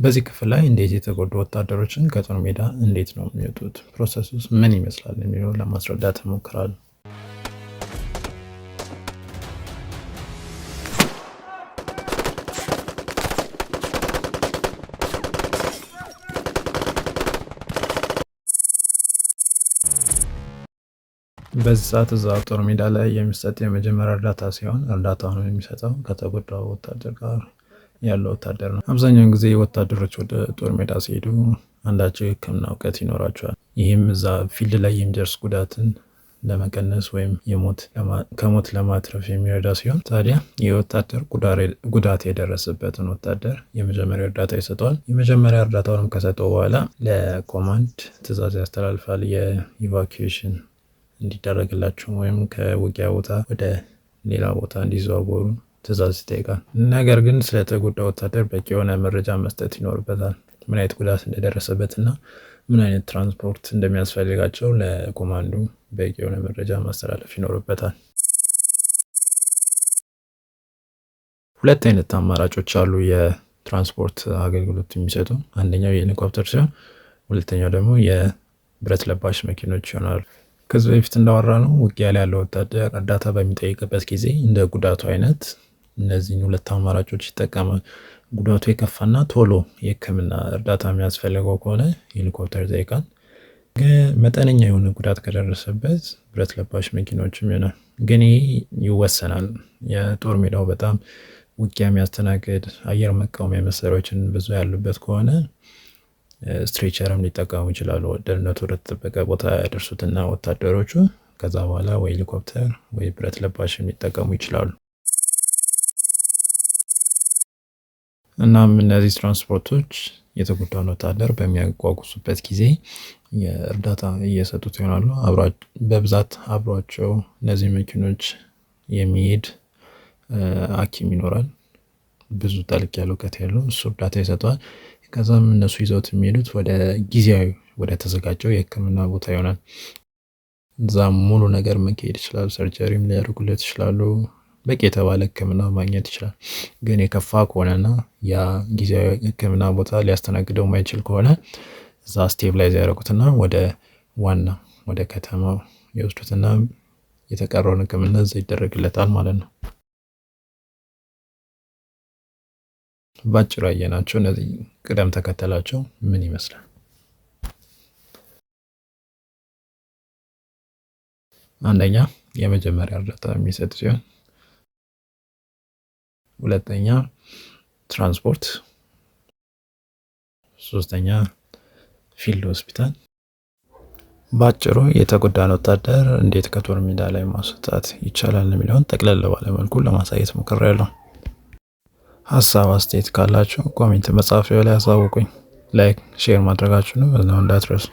በዚህ ክፍል ላይ እንዴት የተጎዱ ወታደሮችን ከጦር ሜዳ እንዴት ነው የሚወጡት፣ process ኡስ ምን ይመስላል የሚለውን ለማስረዳት እሞክራለሁ። በዚህ ሰዓት እዛ ጦር ሜዳ ላይ የሚሰጥ የመጀመሪያ እርዳታ ሲሆን እርዳታውን የሚሰጠው ከተጎዳው ወታደር ጋር ያለው ወታደር ነው። አብዛኛውን ጊዜ ወታደሮች ወደ ጦር ሜዳ ሲሄዱ አንዳቸው የሕክምና እውቀት ይኖራቸዋል። ይህም እዛ field ላይ የሚደርስ ጉዳትን ለመቀነስ ወይም ከሞት ለማትረፍ የሚረዳ ሲሆን፣ ታዲያ የወታደር ጉዳት የደረሰበትን ወታደር የመጀመሪያ እርዳታ ይሰጠዋል። የመጀመሪያ እርዳታውንም ከሰጠው በኋላ ለ command ትዕዛዝ ያስተላልፋል፣ የ evacuation እንዲደረግላቸው ወይም ከውጊያ ቦታ ወደ ሌላ ቦታ እንዲዘዋወሩ ትዕዛዝ ይጠይቃል። ነገር ግን ስለተጎዳ ወታደር በቂ የሆነ መረጃ መስጠት ይኖርበታል። ምን አይነት ጉዳት እንደደረሰበት እና ምን አይነት ትራንስፖርት እንደሚያስፈልጋቸው ለ command ኡ በቂ የሆነ መረጃ ማስተላለፍ ይኖርበታል። ሁለት አይነት አማራጮች አሉ የትራንስፖርት አገልግሎት የሚሰጡ። አንደኛው የሄሊኮፕተር ሲሆን ሁለተኛው ደግሞ የብረት ለባሽ መኪኖች ይሆናሉ። ከዚህ በፊት እንዳወራነው ውጊያ ላይ ያለው ወታደር እርዳታ በሚጠይቅበት ጊዜ እንደ ጉዳቱ አይነት እነዚህን ሁለት አማራጮች ይጠቀማል። ጉዳቱ የከፋና ቶሎ የሕክምና እርዳታ የሚያስፈልገው ከሆነ ሄሊኮፕተር ይጠይቃል። ግን መጠነኛ የሆነ ጉዳት ከደረሰበት ብረት ለባሽ መኪኖችም ይሆናል። ግን ይህ ይወሰናል። የጦር ሜዳው በጣም ውጊያ የሚያስተናግድ፣ አየር መቃወሚያ መሳሪያዎችን ብዙ ያሉበት ከሆነ stretcher ም ሊጠቀሙ ይችላሉ። ደህንነቱ ወደተጠበቀ ቦታ ያደርሱትና ወታደሮቹ ከዛ በኋላ ወይ ሄሊኮፕተር ወይ ብረት ለባሽም ሊጠቀሙ ይችላሉ። እናም እነዚህ ትራንስፖርቶች የተጎዳውን ወታደር በሚያጓጉዙበት ጊዜ እርዳታ እየሰጡት ይሆናሉ። በብዛት አብሯቸው እነዚህ መኪኖች የሚሄድ ሐኪም ይኖራል። ብዙ ጠልቅ ያለ እውቀት ያለው እሱ እርዳታ ይሰጠዋል። ከዛም እነሱ ይዘውት የሚሄዱት ወደ ጊዜያዊ ወደ ተዘጋጀው የሕክምና ቦታ ይሆናል። እዛም ሙሉ ነገር መካሄድ ይችላል። Surgery ም ሊያደርጉለት ይችላሉ። በቂ የተባለ ሕክምና ማግኘት ይችላል። ግን የከፋ ከሆነና ያ ጊዜያዊ ሕክምና ቦታ ሊያስተናግደው የማይችል ከሆነ እዛ stabilize ያደርጉትና ወደ ዋና ወደ ከተማው ይወስዱትና የተቀረውን ሕክምና እዛ ይደረግለታል ማለት ነው። ባጭሩ ያየናቸው እነዚህ ቅደም ተከተላቸው ምን ይመስላል? አንደኛ የመጀመሪያ እርዳታ የሚሰጥ ሲሆን፣ ሁለተኛ ትራንስፖርት፣ ሶስተኛ field hospital። ባጭሩ የተጎዳን ወታደር እንዴት ከጦር ሜዳ ላይ ማስወጣት ይቻላል የሚለውን ጠቅለል ባለ መልኩ ለማሳየት ሞክሬያለሁ። ሀሳብ አስተያየት ካላችሁ comment መጻፊያው ላይ አሳውቁኝ። Like፣ share ማድረጋችሁንም በዛው እንዳትረሱ።